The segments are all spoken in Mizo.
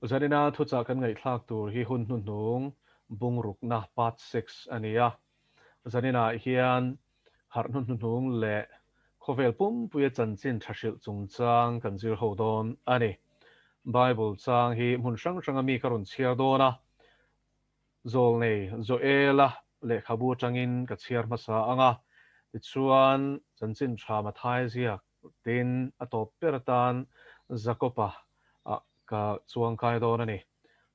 Zanina thuchah kan ngaihthlak tur hi hun hnuhnung bungrukna part 6 a ni a. Zaninah hian harh hnu hnuhnung leh khawvel pumpuia chanchin tha hrilh chungchang kan zir ho dawn a ni. Bible chang hi hmun hrang hranga mi ka rawn chhiar dawn a. Zawlnei Joela lehkhabu atangin ka chhiar hmasa ang a, tichuan chanchin tha Mathai ziak tin a tawp ber atan Jakoba ah ka chuangkai dawn a ni.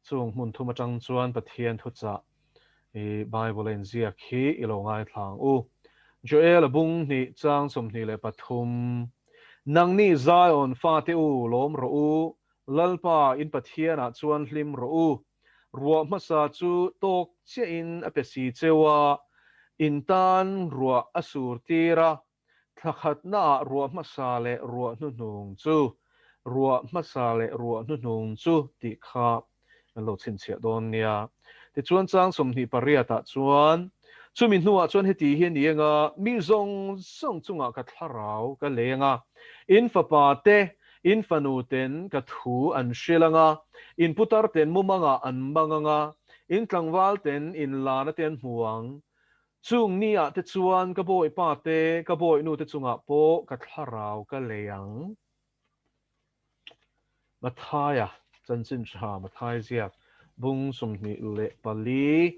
Chung hmun thum atang chuan Pathian thuchah i Bible a inziak hi i lo ngaithla ang u. Joela bung hnih chang 23, Nangni Zion fate u lawm rawh u, Lalpa in Pathianah chuan hlim rawh u, Ruah hmasa chu tawk chiahin a pe si cheu a, in tan ruah a sur tir a, thla khatnaah ruah hmasa leh ruah hnuhnung chu, ruah hmasa leh ruah hnuhnung chu tih kha kan lo chhinchhiah dawn nia. Tichuan chang 28 ah chuan, Chumi hnuah chuan heti hi a ni ang a, mi zawng zawng chungah ka thlarau ka leng a, in fapa te In fanu ten ka thu an hrilh ang a, in putar ten mumangah an mang ang a, in tlangval ten in lana te an hmu ang. Chung ni ah te chuan ka bawipa te, ka bawihnu te chungah pawh ka thlarau ka lei ang. Mathaia chanchin tha Mathai ziak bung 24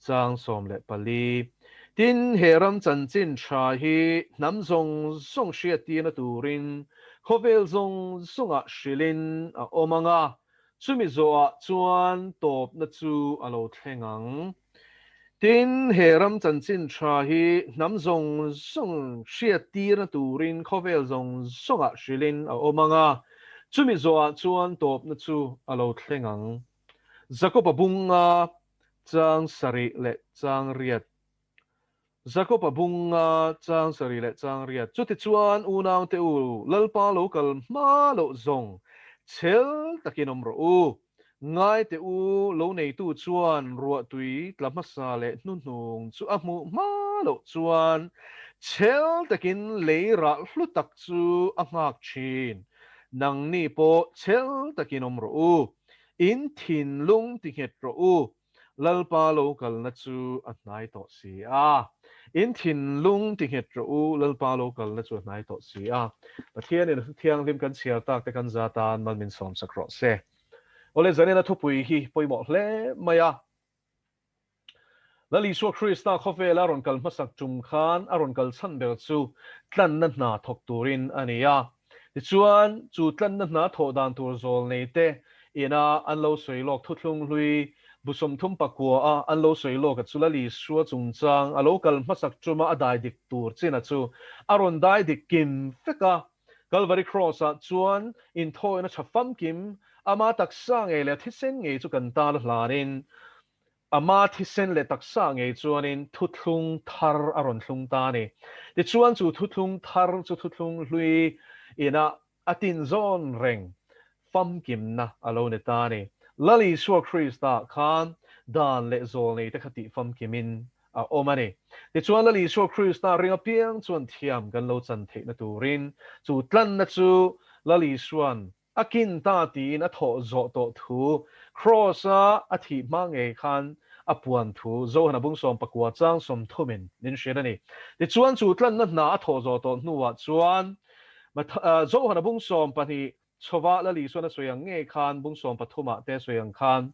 chang 14. Tin, he ram chanchin tha hi hnam zawng zawng hriattirna turin khawvel zawng zawngah hrilhin a awm ang a, chumi zawhah chuan tawpna chu a lo thleng ang. Tin, he ram chanchin tha hi hnam zawng zawng hriattirna turin khawvel zawng zawngah hrilhin a awm ang a, chumi zawhah chuan tawpna chu a lo thleng ang. Jakoba bunga chang sarih leh chang riat. Jakoba bunga chang sarih leh chang riat. Chutichuan unaute u, Lalpa lo kal hma loh zawng chhel takin awm rawh u. Ngaite u, lo neitu chuan ruahtui tla hmasa leh hnuhnung chu a hmuh hma loh chuan chhel takin lei rah hlu tak chu a nghak thin. Nangni pawh chhel takin awm rawh u. In thinlung ti nghet rawh u, Lalpa lo kalna chu a hnai tawh si a. In thinlung ti nghet rawh u, Lalpa lo kalna chu a hnai tawh si a. Pathianin a Thianghlim kan chhiar tak te kan za tan mal min sawmsak rawh se. Awle zanina thupui hi pawimawh hle mai a. Lal Isua Krista khawvela rawn kal hmasak tum khan a rawn kal chhan ber chu tlanna hna thawk turin a ni a. Tichuan, chu tlanna hna thawh dan tur zawl nei te ina an lo sawi lawk thuthlung hlui bu 39 a an lo sawi lawk a chu Lal Isua chungchang a lo kal hmasak tuma a dai dik tur chin a chu a rawn dai dik kim vek a. Kalvari Cross-ah chuan inthawina tha famkim ama taksa ngei leh a thisen ngei chu kan tan a hlanin Ama thisen leh taksa ngei chuanin thuthlung thar a rawn thlung ta a ni. Tichuan chu thuthlung thar chu thuthlung hlui ina a tinzawn reng famkimna a lo ni ta a ni. Lal Isua Krista khan dan leh zawlnei te kha tih famkimin a awm a ni. Tichuan Lal Isua Krista ring apiang chuan thiam kan lo chan theihna turin chu tlanna chu Lal Isua'n A kin ta tiin a thawh zawh tawh thu Kraws-a a thih hma ngei khan a puan thu Johana bung 19 chang 30 in min hrilh a ni. Tichuan chu tlanna hna a thawh zawh tawh hnuah chuan Johana bung 12 chhova Lal Isuan a sawi ang ngei khan bung 13 ah te a sawi ang khan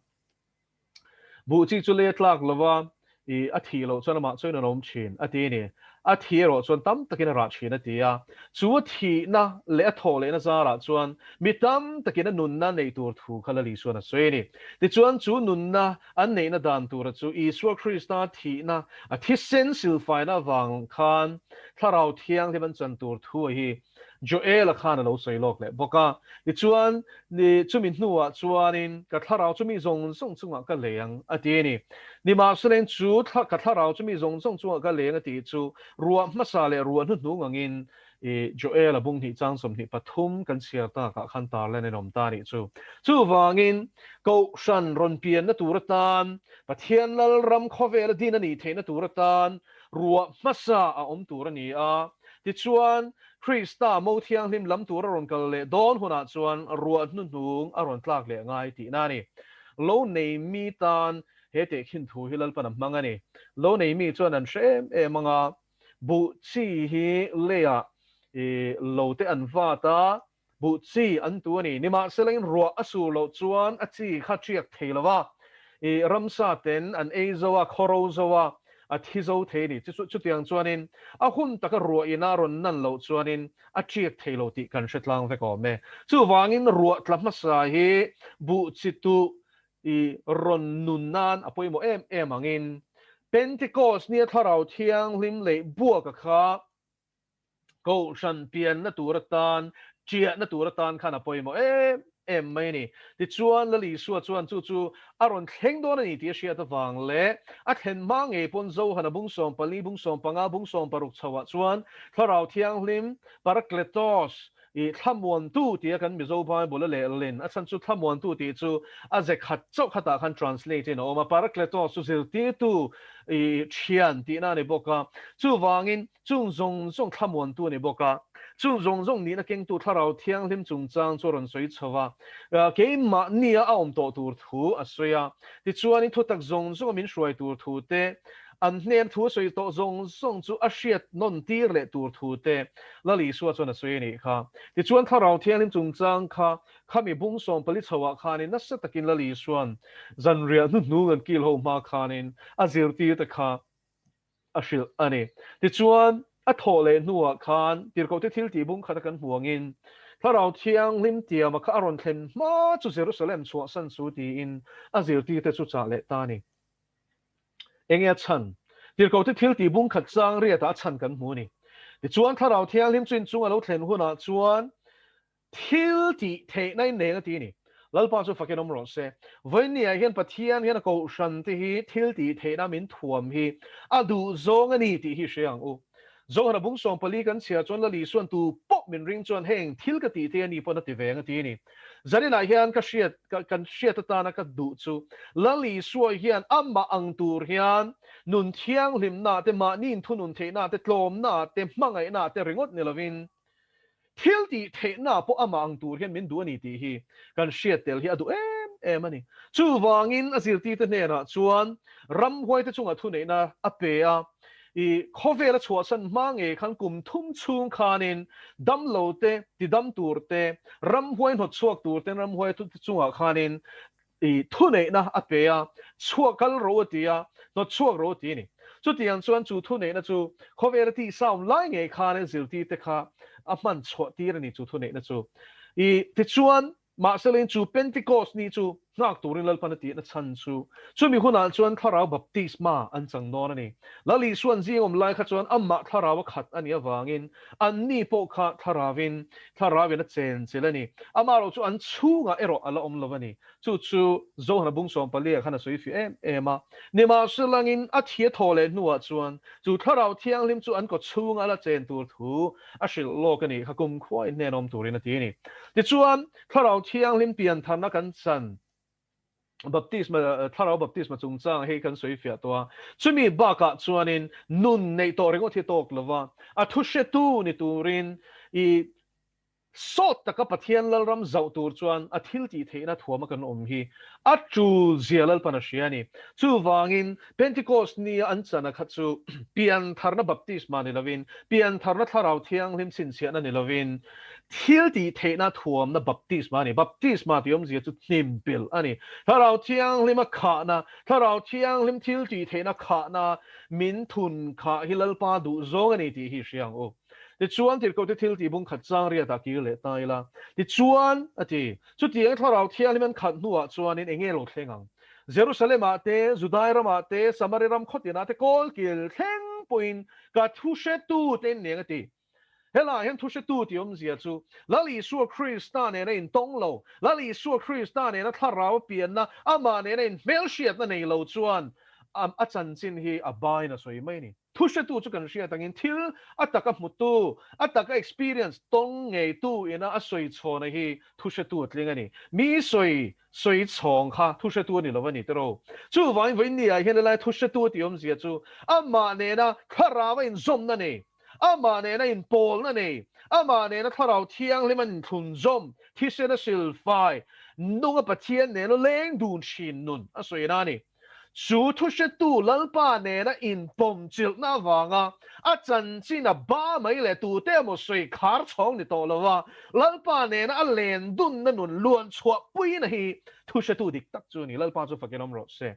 Buh chi chu lei a tlak lo va, i a thih loh chuan amah chuan an awm thin, a ti a ni. A thih erawh chuan tam takin a rah thin, a ti a. Chu a thihna leh a thawh lehna zarah chuan mi tam takin a nunna neih tur thu kha Lal Isuan a sawi a ni. Tichuan, chu nunna an neihna dan tura chu Isua Krista thihna, a thisen silfaina avang khan Thlarau Thianghlim an chan tur thu a hi Joel-a khan a lo sawi lawk leh bawk a. Tichuan, ni chumi hnuah chuanin ka thlarau chu mi zawng zawng chungah ka lei ang, a ti a ni. Nimahselain chu ka thlarau chu mi zawng zawng chungah ka lei ang a tih chu ruah hmasa leh ruah hnuhnung angin i Joel-a bung hnih chang 23 kan chhiar takah khan tarlan in awm ta a nih chu. Chuvangin, Kohhran rawn pianna tur atan, Pathian Lalram khawvela din a nih theihna tur atan ruah hmasa a awm tur a ni a. Tichuan, Krista mo thianghlim lam tur a rawn kal leh dawn hunah chuan ruah hnuhnung a rawn tlak leh ngai tihna a ni. Lo nei mi tan he tehkhin thu hi Lalpan a hmang a ni. Lo nei mi chuan an hre em em ang a, buh chi hi leiah lo te an vat a, Buh chi an tu a ni. Nimahselain ruah a sur loh chuan a chi kha ṭiak thei lo va, i ramsa ten an ei zo a, khawro zo a, a thi zo thei a ni. Chutiang chuanin a hun taka ruah ina rawn nan loh chuanin a ṭiak thei lo tih kan hre tlang vek awm e. Chuvangin ruah tla hmasa hi buh chi tuh i rawn nun nan a pawimawh em em angin Pentecost nia Thlarau Thianghlim leh buaka kha Kohhran pianna tur atan, ṭiahna tur atan khan a pawimawh em em mai a ni. Tichuan, Lal Isua chuan chu chu a rawn thleng dawn a ni tih a hriat avang leh a thlen hma ngei pawn Zohana bung 14, bung 15, bung 16 chhoah chuan Thlarau Thianghlim, Parakletos, i thlamuantu tia kan Mizo Bible a lehlin a chhan chu thlamuantu tih chu a ze khat chauh khatah khan translate in a awm a, Parakletos chu zirtirtu i ṭhian tihna a ni bawk a, chuvangin Chung zawng zawng thlamuantu a ni bawk a, chung zawng zawng nihna kengtu Thlarau Thianghlim chungchang chu a rawn sawi chho a, keimahnia a awm tawh tur thu a sawi a. Tichuanin thutak zawng zawnga min hruai tur thu te, an hnen thu a sawi tawh zawng zawng chu a hriat nawn tir leh tur thu te Lal Isua chuan a sawi a nih kha. Tichuan Thlarau Thianghlim chungchang kha khami bung 14 chhoah khanin nasa takin Lal Isua'n zanriah hnuhnung an kil ho hma khanin a zirtirte kha a hrilh a ni. Tichuan, a thawh leh hnuah khan Tirhkohte thil tih bung khata kan hmu angin, Thlarau Thianghlim tiama kha a rawn thlen hma chu Jerusalem chhuahsan su tiin a zirtirte chu chah leh ta a ni. Enge a chhan? Tirhkohte thil tih bung khat chang riatah a chhan kan hmu a ni. Tichuan, Thlarau Thianghlim chu inchung a lo thlen hunah chuan Thil tih theihna in neng a ti a ni. Lalpa chu fakin awm rawh se. Vawiinniah hian Pathian hian a kohhran te hi thil tih theihna min thuam hi a duh zawng a ni tih hi hre ang u. Zohana bung 14 kan chhiar chuan Lal Isuan tu pawh min ring chuan heng thil ka tih thei a ni pawn a ti ve ang a ti a ni. Zaninah hian ka hriat kan hriat atana ka duh chu Lal Isua hian amah ang tur hian nun thianghlimna te mahni inthunun theihna te tlawmna te hmangaihna te ringawt ni lovin Thil tih theihna pawh amah ang tur hian min duh a ni tih hi kan hriat tel hi a duh em em a ni. Chuvangin a zirtirte hnenah chuan ramhuaite chungah thuneihna a pe a, i khawvela chhuahsan hma ngei khan kum thum chhung khanin damlote tidam turte, ramhuai hnawtchhuak turten ramhuai chungah khanin I thuneihna a pe a, chhuak kal ro a ti a, hnawt chhuak ro a ti a ni. Chutiang chuan chu thuneihna chu khawvela tihsaum lai ngei khan zirtirte kha a hman chhuah tir a ni chu thuneihna chu. I tichuan, mahselain chu Pentecost ni chu nghak turin Lalpan a tihna chhan chu chumi hunah chuan Thlarau Baptisma an chang dawn a ni. Lal Isuan zing awm lai kha chuan amah Thlarau a khat a nih avangin anni pawh kha Thlarauvin Thlarauin a chenchilh a ni. Amaherawh chu an chhungah erawh a la awm lo a ni. Chu chu Zohana bung 14 ah khan a sawi fiah em em a. Nimahselangin a thi a thawh leh hnuah chuan chu Thlarau Thianghlim chu an kaw chhunga a la chen tur thu a hrilh lawk a nih kha kumkhuain hnen awm turin a ti a ni. Tichuan, Thlarau Thianghlim piantharna kan chan Baptisma, Thlarau Baptisma chungchang hei kan sawi fiah tawh a. Chumi bakah chuanin nun neih tawh ringawt hi tawk lo va, a thu hretu ni turin i sawt taka Pathian Lalram zauh tur chuan a thil tih theihna thuama kan awm hi a tul zia Lalpan a hria a ni. Chuvangin Pentecost nia an chana kha chu piantharna baptisma ni lovin, piantharna Thlarau Thianghlim chhinchhiahna ni lovin, Thil tih theihna thuamna baptisma a ni. Baptisma tih awmzia chu hnim pilh a ni. Thlarau Thianghlima khahna, Thlarau Thianghlim thil tih theihna khahna min thun khah hi Lalpa duh zawng a ni tih hi hria ang u. Tichuan, Tirhkohte thil tih bung khat chang riatah kir leh ta ila. Tichuan, a ti, chutiang Thlarau Thianghlim an khat hnuah chuanin eng nge lo thleng ang? Jerusalem-ah te, Judai ramah te, Samari ram khawtinah te kawlkil thleng pawhin ka thu hretute in neng a ti. Helaiah hian thuhretu tih awmzia chu Lal Isua Krista nena intawng lo, Lal Isua Krista nena thlarau a pianna, amah nena inhmelhriatna nei lo chuan a chanchin hi a bain a sawi mai a ni. Thuhretu chu kan hriat angin thil a taka hmutu, a taka experience tawng ngeitu ina a sawi chhawna hi thuhretu a tling a ni. Mi sawi sawi chhawng kha thuhretu a ni lo a ni tiraw. Chuvangin vawiinniah hian helai thuhretu a tih awmzia chu amah nena thlarau a inzawmna nei, Amah nena inpawlna nei, Amah nena Thlarau Thianghlim an inthlunzawm, thisena silfai, nunga Pathian nena leng dun thin nun a sawina a ni. Chu thuhretu Lalpa nena inpawmchilhna avanga a chanchin a ba mai leh tute emaw sawi khar chhawng ni tawh lova Lalpa nena a len dunna nun luan chhuah puina hi thuhretu dik tak chu a ni. Lalpa chu fakin awm rawh se.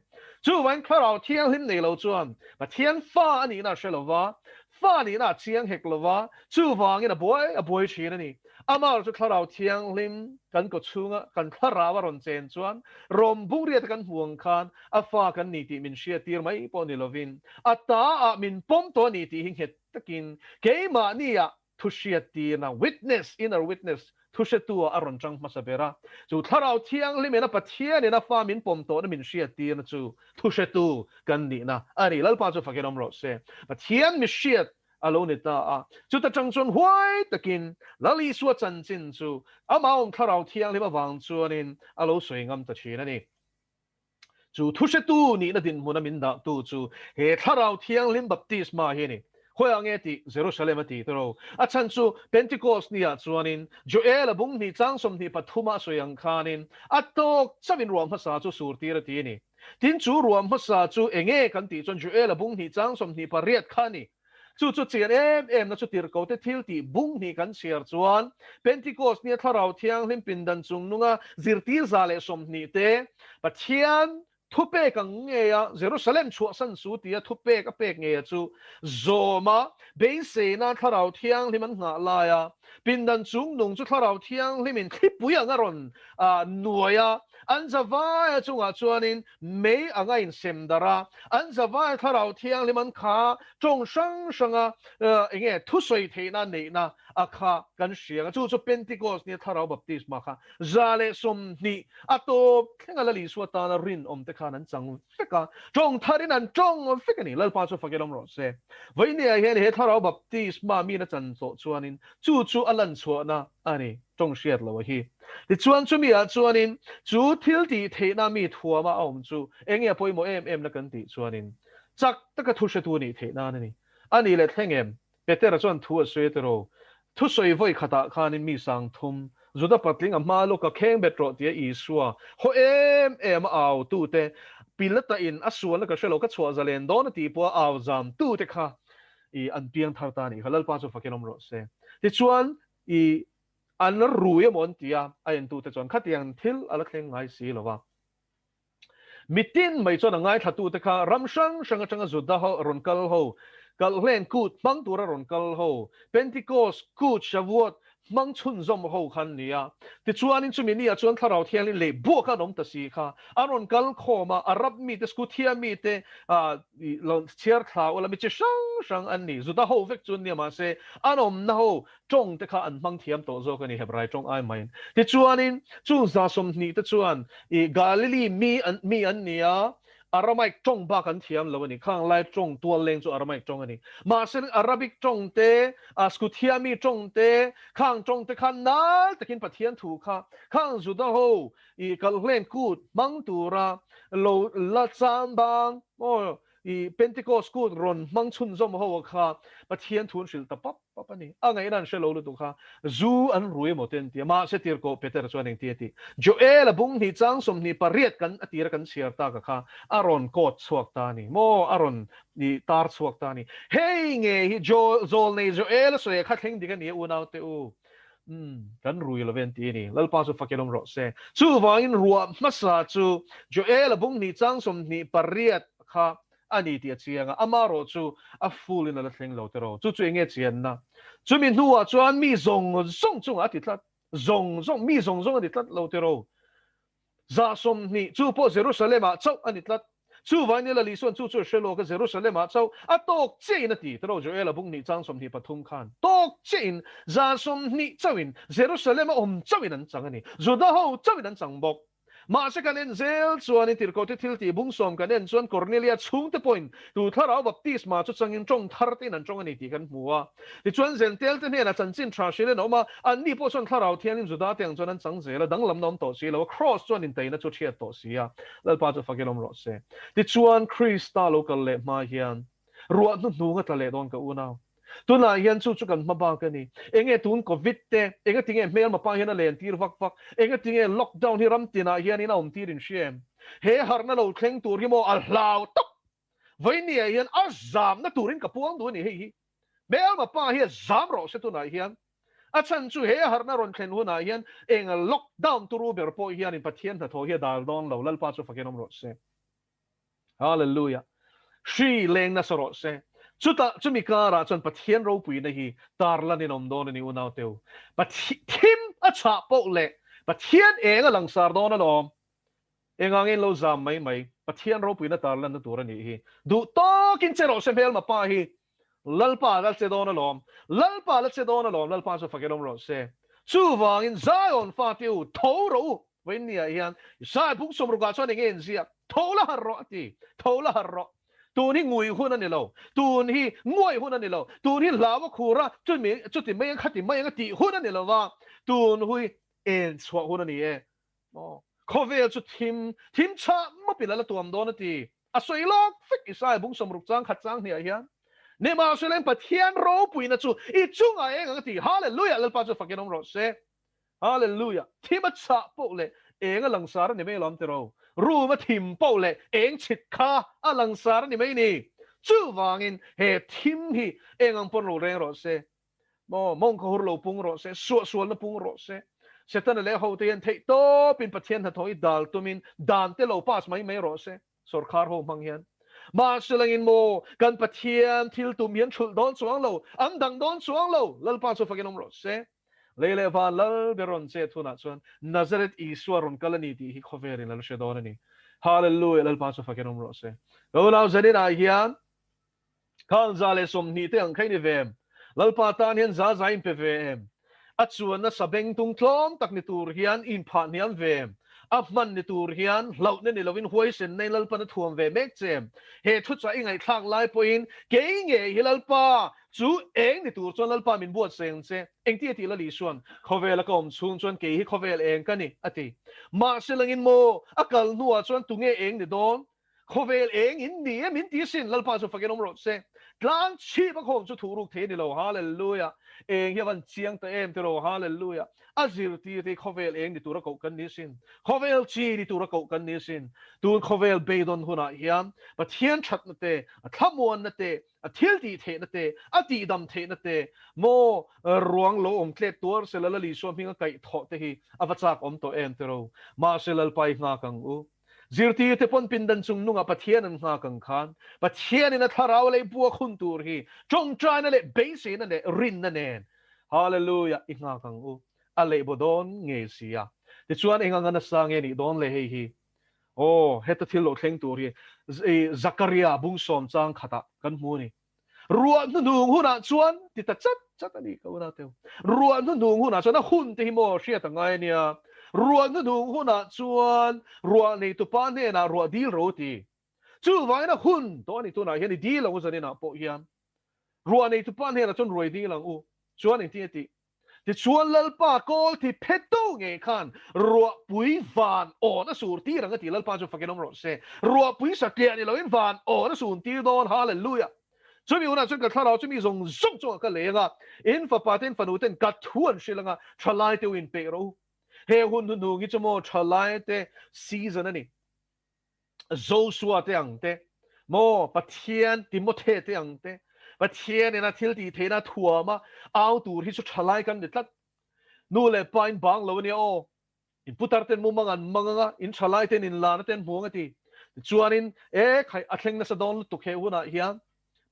Chuvangin Thlarau Thianghlim nei lo chuan Pathian fa a nihna a hre lova, fa nihna a chiang hek lova, chuvangin a buai a buai thin a ni. Amah chu Thlarau Thianghlim kan kaw chhunga kan thlarau a rawn chen chuan rawm bungriata kan hmu ang khan a fa kan ni tih min hriattir mai pawh ni lovin a ta ah min pawm tawh a ni tih hi nghet takin keimahni ah thu hriattirna, witness, inner witness, thu hretu ah a rawn chang hmasa ber a. Chu Thlarau Thianghlim ina Pathian in a fa min pawm tawhna min hriattirna chu thu hretu kan nihna a ni. Lalpa chu fakin awm rawh se. Pathian mi hriat a lo ni ta a. Chuta tang chuan huai takin Lal Isua chanchin chu amah awm Thlarau Thianghlim avang chuanin a lo sawi ngam ta thin a ni. Chu thuhretu nihna dinhmuna min dahtu chu he Thlarau Thianghlim baptisma hi a ni. Khawiah nge tih? Jerusalem a ti tawh. A chhan chu Pentecost niah chuanin Joel-a bung hnih chang 23 a sawi ang khanin a tawk chauhin ruah hmasa chu sur tir a ti a ni. Tin, chu ruah hmasa chu enge kan tih chuan Joel-a bung hnih chang 28 kha a ni. Chu chu chian em emna chu tirhkote thil tih bung hnih kan chhiar chuan Pentecost nia Thlarau Thianghlim pindan chung nunga zirtir 120 te Pathian thupek ang ngeia Jerusalem chhuahsan su tia thupek a pek ngeia chu zawma beiseina Thlarau Thianghlim an nghah laia pindan chung nung chu Thlarau Thianghlimin thlipui ang a rawn nuai a, an zavaia chungah chuanin mei anga insem darh a, an zavaia Thlarau Thianghlim an kha tawng hrang hranga enge thusawi theihna neihna a kha kan hria ang a, chu chu Pentecost nia Thlarau Baptisma kha 120 a tawp thlenga Lal Isua tana rinawm te khan an chang vek a, tawng tharin an tawng vek a ni. Lalpa chu fakin awm rawh se. Vawinia hian he Thlarau Baptisma mina chan tawh chuanin chu chu a lan chhuahna a ni. Tawng hriat lo a hi. Tichuan chumi ah chuanin chu thil tih theihna mi thuama a awm chu enge a pawimawh em em na kan tih chuanin chak taka thu hretu nih theih nan a ni. A nih leh thleng em? Petera chuan thu a sawi a tiraw? Thusawi vawi khatah khanin mi sang thum, Juda patling a hma lawka kheng bet rawh tia Isua haw em em a au tute, Pilata in a sualna ka hre lo ka chhuah zalen dawn a tih pawha au zam tute kha i an piang thar ta a nih kha. Lalpa chu fakin awm rawh se. Tichuan I an rui emaw an ti a, a entute chuan khatiang thil a la thleng ngai si lo va. Mitin mai chuan a ngaithlatute kha ram hrang hrang atanga Juda ho rawn kal ho, Kalhlen kut hmang tura rawn kal ho, Pentecost kut Shavuot hmang chhunzawm ho kha an ni a. Tichuanin chumi ni ah chuan Thlarau Thianghlim leh buak an awm ta si kha an rawn kal khawm a, Arab mite, Skuthia mite, lo chhiar thla ula mi chi hrang hrang an ni. Juda ho vek chu an nia mahse an awmna ho tawng te kha an hmang thiam tawh zawk a ni Hebrai tawng ai maiin. Tichuanin chung 120 te chuan i Galili mi an mi an ni a, Aramaic tawng bak an thiam lo a ni. Khang lai tawng tual leng chu Aramaic tawng a ni. Mahse Arabic tawng te, Skuthiami tawng te, khang tawng te kha nal takin Pathian thu kha khang Juda ho i kalhlen kut hmang tura lo la cham bang maw i Pentecost kut rawn hmang chhunzawm ho kha Pathian thu an hrilh ta pap pap a ni. A ngaihna an hre lo lutuk kha zu an rui emaw te an ti a, mahse tirhkoh Petera chuan engti a tih? Joel a bung hnih chang 28 kan a tira kan chhiar tak a kha a rawn kawt chhuak ta a ni maw? A rawn i tar chhuak ta a ni. Hei nge hi Zawlnei Joel a sawi a kha thleng dik a ni a unaute u. Umm, kan rui lo ve an ti a ni. Lalpa chu fakin awm rawh se. Chuvangin ruah hmasa chu Joel a bung hnih chang 28 kha a ni tih a chiang a, amarawh chu a full in a la thleng lo tiraw. Chu chu enge chianna? Chumi hnuah chuan mi zawng zawng chungah a ti tlat. Zawng zawng, mi zawng zawng a ni tlat lo tiraw. 120, chu pawh Jerusalem-ah chauh a ni tlat. Chuvangin Ila Lisuan chu chu a hre lawk a, Jerusalem-ah chauh a tawk chiahin a ti. Tiraw Joel-a bung hnih chang 23 khan tawk chiahin 120 chauhin Jerusalem-a awm chauhin an chang a ni. Juda ho chauhin an chang bawk. Mahse kan en zel chuanin tirhkohte thil tih bung sawm kan en chuan Kornelia chhungte pawhin tu thlarau baptisma chu changin tawng thar tein an tawng a ni tih kan hmu a. Tichuan Zentelte hnenah chanchin tha hrilh in a awm a, anni pawh chuan thlarau thianghlim Judate ang chuan an chang zel a, danglamna awm tawh si lo a, Kraws chuan intaina chu thiat tawh si a, Lalpa chu fakin awm rawh se. Tichuan Krista lo kal leh hma hian ruah hnuhnung a tla leh dawn ka unau. Tunah hian chu chu kan hma bak a ni. Enge tun Covid te, enga tinge hmelma pa hian a len tir vak vak, enga tinge lockdown hi ram tinah hianin a awm tir in hria em? He harhna lo thleng tur hi maw a hlau tak Vawinia hian a zamna turin ka puang duh a ni hei hi. Hmelma pa hi a zam rawh se tunah hian. A chhan chu he harhna rawn thlen hunah hian eng lockdown turu ber pawh hianin Pathian hnathawh hi a dal dawn lo, Lalpa chu fakin awm rawh se. Hallelujah. Hri leng nasa rawh se. Chutah chumi karah chuan Pathian ropuina hi tarlanin awm dawn a ni unau teu. Thim a chhah poh leh Pathian eng a langsar dawn alawm. Engah nge in lo zam mai mai? Pathian ropuina tarlanna tur a nih hi. Duh tawkin che rawh se hmelma pa hi. Lalpa la che dawn alawm. Lalpa la che dawn alawm. Lalpa chu fakin awm rawh se. Chuvangin Zion fate u, tho rawh u. Vawiinniah hian Isaiah bung sawmrukah chuan enge in ziak? Tho la harh rawh a ti. Tho la harh rawh. Tun hi ngui hun a ni lo. Tun hi nguai hun a ni lo. Tun hi hlau a khur a, chumi chuti mai ang khati mai ang a tih hun a ni lo va. Tun hui en chhuah hun a ni e. Maw? Khawvel chu thim, thim chhah mawpin a la tuam dawn a ti. A sawi lawk vek Isaiah bung 60 chang khat chang hniah hian, Nimahsela Pathian ropuina chu i chungah eng ang a ti. Hallelujah! Lalpa chu fakin awm rawh se. Hallelujah! Thim a chhah poh leh eng a langsar a ni mai alawm tiraw? Room a thim poh leh eng chhit kha a langsar a ni mai ni. Chuvangin he thim hi eng ang pawn ro reng rawh se. Maw, mawng kha hur lo pung rawh se, suahsualna pung rawh se. Setana leh hote hian theih tawpin Pathian hnathawh hi dal tumin dan te lo pass mai mai rawh se, sawrkhar ho hmang hian. Mahse langin maw, kan Pathian thil tum hi an thulh dawn chuang lo, an dang dawn chuang lo, Lalpa chu fakin awm rawh se. Lei leh van lal ber rawn chet hunah chuan Nazareth Isua rawn kal a ni tih hi khawvelin a la hre dawn a ni. Hallelujah, Lalpa chu fakin awm rawh se. Ka unau zaninah hian Khang 120 te ang kha i ni ve em? Lalpa tan hian za za in pe ve em? A chuanna sabengtung tlawm tak ni tur hian i inphah hniam ve em? A hman ni tur hian hlauhna ni lovin huaisenna in Lalpan a thuam ve mek che em? He thuchah i ngaihthlak lai pawhin kei ngei hi Lalpa chu eng ni tur chuan Lalpa min buatsaih ang che? Engti a tih Lal Isuan, Khawvela ka awm chhung chuan kei hi khawvel eng ka ni, a ti. Mahse langin maw, a kal hnuah chuan tunge eng ni dawn? Khawvel eng in ni e min ti sin, Lalpa chu fakin awm rawh se. Tlang chhip a khawm chu thuh ruk thei a ni lo, Hallelujah. Eng hi a van chiang ta em tiraw, Hallelujah. A zirtir te hi khawvel eng ni tura koh kan ni sin, khawvel chi ni tura koh kan ni sin. Tun khawvel beidawn hunah hian Pathian thatna te, a thlamuanna te, a thil tih theihna te, a tihdam theihna te, maw ruang lo awm tlet tuar sela Lal Isua hminga kaih thawh te hi a va chak awm tawh em tiraw. Mahse Lalpa i nghak ang u. Zirtirte pawn pindan chung nungah Pathian an nghak ang khan, Pathianin a thlarau lei buak hun tur hi tawngtaina leh beiseina leh rinna nen Hallelujah i nghak ang u. A lehbaw dawn ngei si a. Tichuan eng anga nasa nge nih dawn le hei hi? Aw, heta thil lo thleng tur hi Zakaria bung sawm chang khatah kan hmu a ni. Ruah hnuhnung hunah chuan ti ta chat chat a nih ka unau teu. Ruah hnuhnung hunah chuan a hun te hi maw hriat a ngai a nia. Ruah hnuhnung hunah chuan ruah neitupa hnenah ruah dil ro ti. Chuvangin a hun tawh a ni tunah hian i dil ang u zaninah pawh hian. Ruah neitupa hnenah chuan ruai dil ang u. Chuan engtin a tih? Tichuan Lalpa kawl thi phetu ngei khan ruahpui van awn a sur tir ang a ti. Lalpa chu fakin awm rawh se. Ruahpui satliah ni loin van awn a sun tir dawn. Hallelujah! Chumi hunah chuan ka thlarau chu mi zawng zawng chungah ka lei ang a, in fapa te in fanu ten ka thu an hrilh ang a, thalai te u inpeih rawh u. He hun hnuhnung hi chu maw thalai te season a ni. Joshua te ang te, maw Pathian Timothe te ang te, Pathian in a thil tih theihna thuam a au tur hi chu thalai kan ni tlat. Nu leh pa in bang lo a nia aw. In putar ten mumang an mang ang a, in thalai ten in lana ten hmuang a ti. Tichuanin, e khai a thleng nasa dawn lutuk he hunah hian.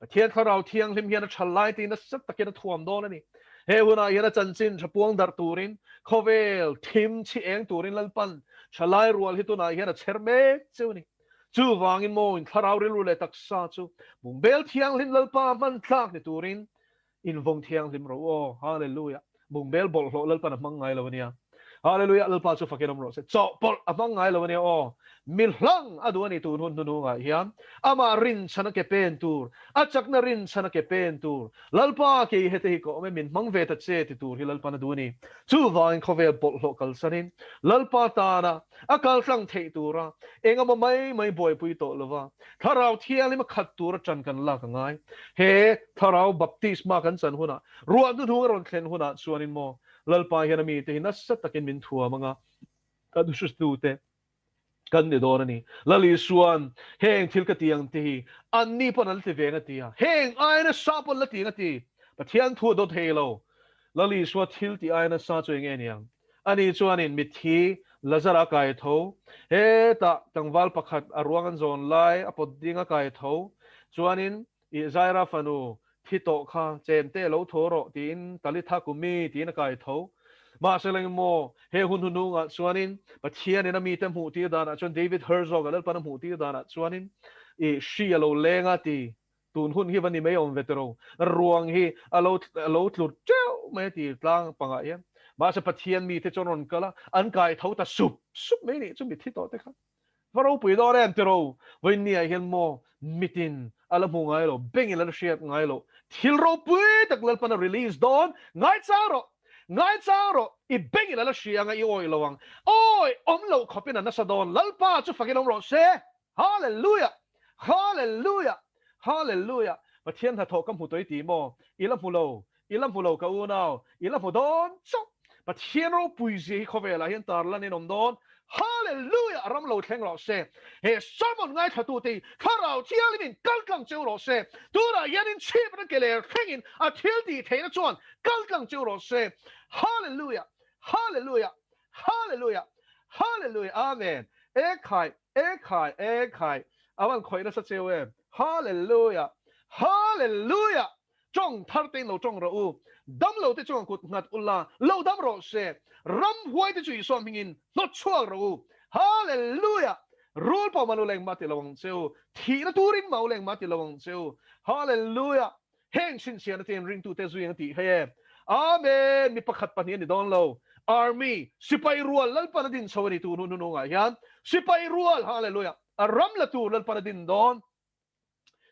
Pathian Thlarau Thianghlim hian a ṭhal lai tiin nasa takin a thuam dawn a ni. He hunah hian a chanchin ṭha puang darh turin, khawvel thim chhi eng turin Lalpan ṭhalai rual hi tunah hian a chher mek cheu a ni. Chuvangin maw in Thlarau rilru leh taksa chu bungbel thianghlim Lalpa hman tlak ni turin invawng thianghlim rawh u aw. Hallelujah! Bungbel bawlhhlawh Lalpan a hmang ngai lo a nia. Hallelujah Lalpa chu fakin awm rawh se. Chawhpawlh a hmang ngai lo a nia aw. Mi hlang a duh a ni tun hun hnuhnungah hian. Amah rinchhan a ke pen tur, a chakna rinchhan a ke pen tur, Lalpa kei hete hi ka awm e, min hmang ve ta che ti tur hi Lalpan a duh a ni. Chuvangin khawvel bawlhhlawh kalsanin Lalpa tana a kaltlang theih tura engemaw mai mai buaipui tawh lova Thlarau Thianghlim a khat tura ṭan kan lak a ngai. He Thlarau Baptisma kan chan hunah, ruah hnuhnung a rawn thlen hunah chuanin maw Lalpa hian a mite hi nasa takin min thuam anga kan hruatute kan ni dawn a ni. Lal Isua'n heng thil ka ti ang te hi anni pawn an la ti ve ang a ti a, heng ai nasa pawn la ti ang a ti. Pathian thu a daw thei lo. Lal Isua thil tih ai nasa chu eng nge ni ang? Ani chuanin mitthi Lazara a kai tho. Hetah tlangval pakhat a ruang an zawn lai a pawt ding a kai tho. Chuanin I Zaira fanu thi tawh kha chemte lo tho rawh tiin Talitha kumi tiin a kai tho. Mahse leng maw, he hun hnuhnungah chuanin Pathianin a mite hmuh tir danah chuan David Herzog a Lalpan a hmuh tir danah chuanin i hri a lo leng a ti. Tun hun hi va ni mai awm ve tiro. Ruang hi a lo a lo tlu teuh mai a ti tlang pangah hian. Mahse Pathian mite chuan rawn kal a, an kai tho ta sup sup mai nih chu mitthi tawh te kha. Va ropui dawn em tiro, vawiinniah hian maw mitin a la hmu ngai lo, bengin a la hriat ngai lo, thil ropui tak Lalpan a release dawn, ngaichang rawh, ngaichang rawh, i bengin a la hria anga i awih lo ang, awi awm loh khawpin a nasa dawn, Lalpa chu fakin awm rawh se, Hallelujah! Hallelujah! Hallelujah! Pathian hnathawh ka hmu tawh i ti maw? I la hmu lo, I la hmu lo ka unau, i la hmu dawn chauh. Pathian ropui zia hi khawvelah hian tar lan in awm dawn. Hallelujah! A ram lo thleng rawh se. He sermon ngaithlatute hi Thlarau Thianghlimin kal tlang cheu rawh se. Tunah hian in chhip atang ke ler thlengin a thil tih theihna chuan kal tlang cheu rawh se. Hallelujah! Hallelujah! Hallelujah! Hallelujah! Amen! Ekhai! Ekhai! Ekhai! A van khawih nasa cheu em! Hallelujah! Hallelujah! Tawng thar te in lo tawng rawh u. Dam lo te chuan kut nghat ula, lo dam rawh se. Ramhuai te chu Isua hmingin hnawt chhuak rawh u. Hallelujah! Rul pawh man u leng mah ti lo ang che u. Thihna turin mah u leng mah ti lo ang che u. Hallelujah! Heng chhinchhiahna te in ringtute zui ang a tih hei e. Amen! Mi pakhat pahnih a ni dawn lo. Army, sipai rual Lalpan a din chho a ni tun hun hunungah hian. Sipai rual, Hallelujah! A ram la tur Lalpan a din dawn.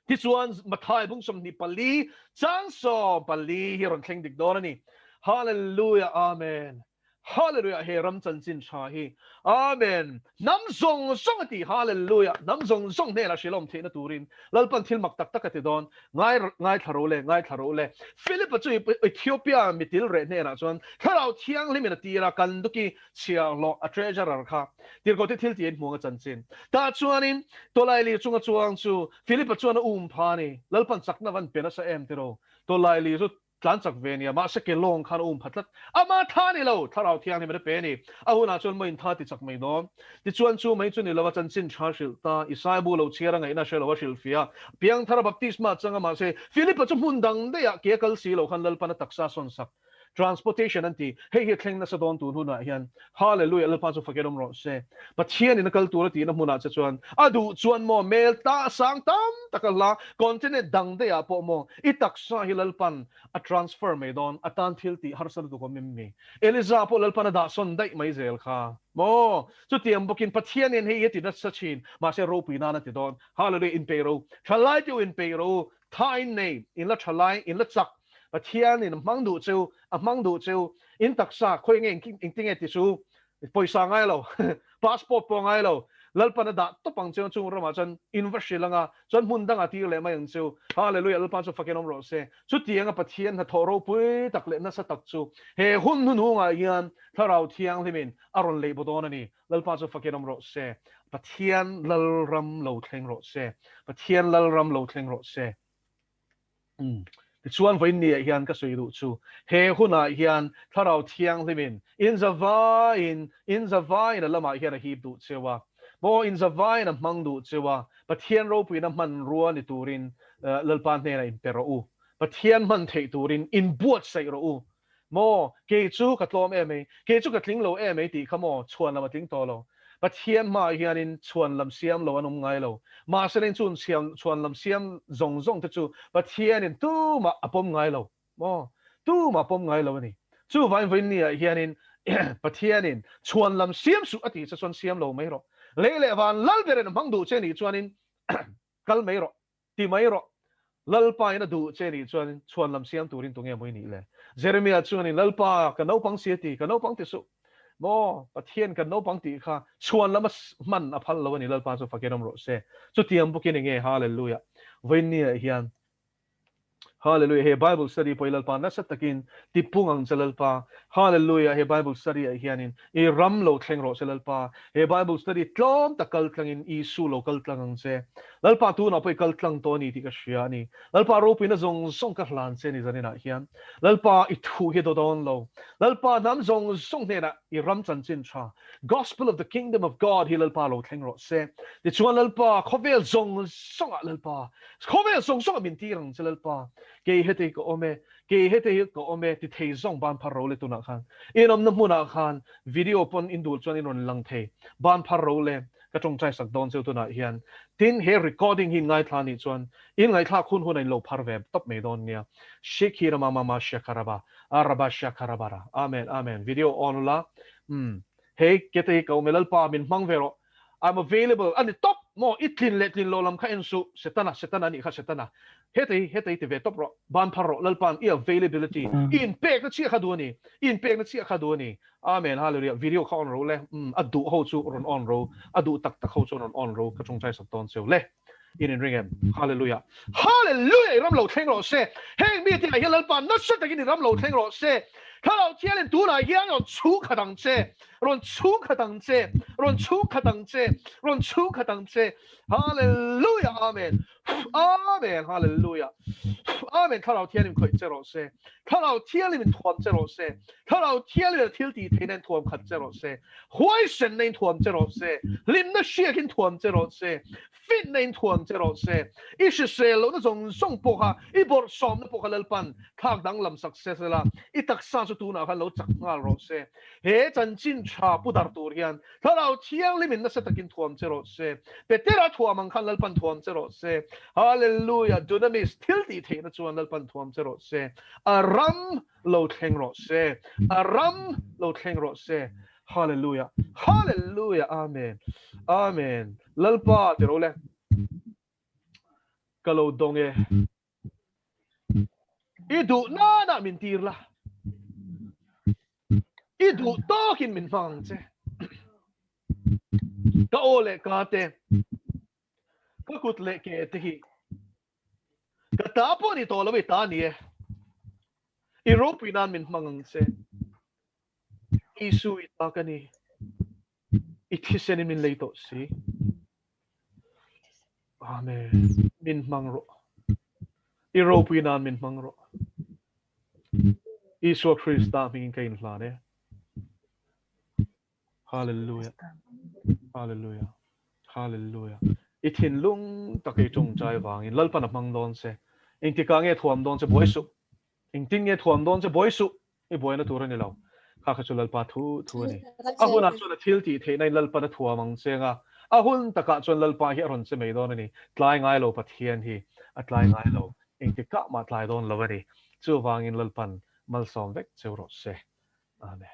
Tichuan, Mathai bung 24 chang 14 hi a rawn thleng dik dawn a ni. Hallelujah, Amen. Hallelujah, he ram chanchin tha hi. Amen. Hnam zawng zawng a ti, Hallelujah. Hnam zawng zawng hnenah hrilhawm theihna turin Lalpan thil mak tak tak a ti dawn. Ngai, ngaithla ro le, ngaithla ro le. Philip-a chu Ethiopia mitil reh hnenah chuan Thlarau Thianghlimin a tir a, Kanduki chhiahhlawh a treasurer kha tirhkohte thil tih a inhmuang a chanchin. Tah chuanin Tawlaili chunga chuang chu Philip-a chuan a um pha a ni. Lalpan chakna van pe nasa em tiraw? Tawlaili chu tlan chak ve nia, mahse ke lawng khan a um pha tlat. Ama tha ni lo, Thlarau Thianghlim a pe a ni. A hunah chuan maw intha ti chak mai dawn. Tichuan chu mai chu ni lo a chanchin tha hrilh ta, Isaiah bu lo chhiar a ngaihna hre lo a hrilhfiah. Piangthara baptisma changa mahse Philip-a chu hmun dang daihah ke a kal si lo khan Lalpan a taksa sawn sak. Transportation an ti. Hei hi a thleng nasa dawn tun hunah hian. Hallelujah Lalpa chu fakin awm rawh se. Pathianin a kal tur a tihna hmunah che chuan a duh chuan maw mel ta sang tam tak a hla continent dang daihah pawh maw i taksa hi Lalpan a transfer mai dawn a tan thil tih harsa lutuk awm em mi. Eliza pawh Lalpan a dah sawn daih mai zel kha maw. Chutiang bawkin Pathianin hei hi a ti nasa thin mahse ropui nan a ti dawn. Hallelujah inpeih ro. Thalai te u inpeih ro. Tha in nei, in la thalai, in la chak, Pathianin a hmang duh cheu, a hmang duh cheu, in taksa khawi nge engtinge ti chu pawisa ngai lo, passport pawh ngai lo, Lalpan a dah tawp ang cheu chung ramah chuan in va hrilh anga chuan hmun dangah tir leh mai ang cheu. Hallelujah Lalpa chu fakin awm rawh se. Chutianga Pathian hnathawh ropui tak leh nasa tak chu he hun hnuhnungah hian Thlarau Thianghlimin a rawn lei baw dawn a ni. Lalpa chu fakin awm rawh se. Pathian Lalram lo thleng rawh se. Pathian Lalram lo thleng rawh se. Umm. Tichuan vawiin ni ah hian ka sawi duh chu he hunah hian Thlarau Thianghlimin in zavaiin, in zavaiin a lamah hian a hip duh cheu a. Maw in zavaiin a hmang duh cheu a. Pathian ropuina hmanrua ni turin Lalpa hnenah in pe rawh u. Pathian hman theih turin in buatsaih rawh u. Maw, kei chu ka tlawm em ei, kei chu ka tling lo em ei tih kha maw chhuan lam a tling tawh lo. Pathian hmaah hianin chhuan lam siam lo an awm ngai lo. Mahse leng chun chhuan lam siam zawng zawng te chu Pathianin tumah a pawm ngai lo. Maw, tumah a pawm ngai lo a ni. Chuvain vawiin ni ah hianin Pathianin chhuan lam siam suh a tih che chuan siam lo mai rawh. Lei leh van lal berin a hmang duh che nih chuanin kal mai rawh, ti mai rawh. Lalpa in a duh che nih chuan chhuan lam siam turin tunge maw i nih le? Jeremia chuanin Lalpa ka naupang si a ti, ka naupang ti suh. Maw Pathian kan naupang tih kha chhuan lama hman a phal lo a ni, Lalpa chu fakin awm rawh se. Chutiang bawkin enge Hallelujah vawiinniah hian Hallelujah he Bible study pawh i Lalpa nasa takin tipung ang che Lalpa Hallelujah he Bible study ah hianin i ram lo thleng rawh se Lalpa he Bible study tlawm tak kal tlangin Isu lo kal tlang ang che Lalpa tunah pawh i kal tlang tawh a ni tih ka hria a ni Lalpa ropuina zawng zawng ka hlan che ni zaninah hian Lalpa i thu hi a daw dawn lo Lalpa hnam zawng zawng hnenah i ram chanchin tha Gospel of the Kingdom of God hi Lalpa lo thleng rawh se. Tichuan Lalpa, khawvel zawng zawngah Lalpa, khawvel zawng zawngah min tir ang che Lalpa, kei hete hi ka awm e, kei hete hi ka awm e ti thei zawng ban phar ro le tunah khan in awmna hmunah khan video pawn in duh chuan in rawn lang thei ban phar ro le ka tawngtai sak dawn cheu tunah hian. Tin, he recording hi in ngaithla anih chuan in ngaihthlak hun hunah in lo phar ve tawp mai dawn nia. Shikhiramamama Shekharaba Araba Shekharabara Amen Amen Video on ula Umm hei kete hi ka awm e Lalpa min hmang ve rawh I'm available a ni tawp maw i tlin leh tlin lo lam kha en suh Setana Setana anih kha Setana heta hi heta hi ti ve tawp rawh ban phar rawh Lalpa'n i availability i inpekna chiah kha duh a ni i inpekna chiah kha duh a ni Amen Hallelujah video kha on ro le umm a duh ho chu rawn on ro a duh tak tak ho chu rawn on ro ka tawngtai sak dawn cheu le in in ring em Hallelujah Hallelujah i ram lo thleng rawh se heng mi te ah hian Lalpa nasa takin i ram lo thleng rawh se Thlarau Thianin tunah hian rawn chhung khat ang che rawn chhung khat ang che rawn chhung khat ang che rawn chhung khat ang che Hallelujah Amen Amen Hallelujah Amen Thlarau Thianin khawih che rawh se Thlarau Thianin min thuam che rawh se Thlarau Thianin a thil tih theihna in thuam khat che rawh se Huaisenna in thuam che rawh se Hlimna hriak in thuam che rawh se Fitna in thuam che rawh se I hrisel lohna zawng zawng pawh kha i bawrhsawmna pawh kha Lalpan thlak danglam sak se sela i taksa chu tunah khan lo chak nghal rawh se. He chanchin tha pu dar tur hian Thlarau Thianghlim in nasa takin thuam che rawh se. Petera thuam ang khan Lalpan thuam che rawh se. Hallelujah! Dunamis thil tih theihna chuan Lalpan thuam che rawh se. A ram lo thleng rawh se. A ram lo thleng rawh se. Hallelujah! Hallelujah! Amen! Amen! Lalpa ti ro le. Ka lo dawng e. I duh nanah min tir la. I duh tawkin min hmang ang che. Ka aw leh ka te, ka kut leh ke te hi ka ta pawh ni tawh lo i ta ni e. I ropui nan min hmang ang che. Isu i ta ka ni. I thisen in min lei tawh si. Amen. Min hmang rawh. I ropui nan min hmang rawh. Isua Krista hmingin ka inhlan e. Hallelujah. Hallelujah. Hallelujah. I thinlung tak i tawngtai vangin Lalpan a hmang dawn che. Engtikah nge thuam dawn che buai suh. Engtin nge thuam dawn che buai suh. I buaina tur a ni lo. Kha kha chu Lalpa thu thu a ni. A hunah chuan a thil tih theihna in Lalpan a thuam ang che anga, a hun takah chuan Lalpa hi a rawn che mai dawn a ni. Tlai ngai lo Pathian hi a tlai ngai lo. Engtikah mah tlai dawn lo a ni. Chuvangin Lalpan malsawm vek cheu rawh se. Amen.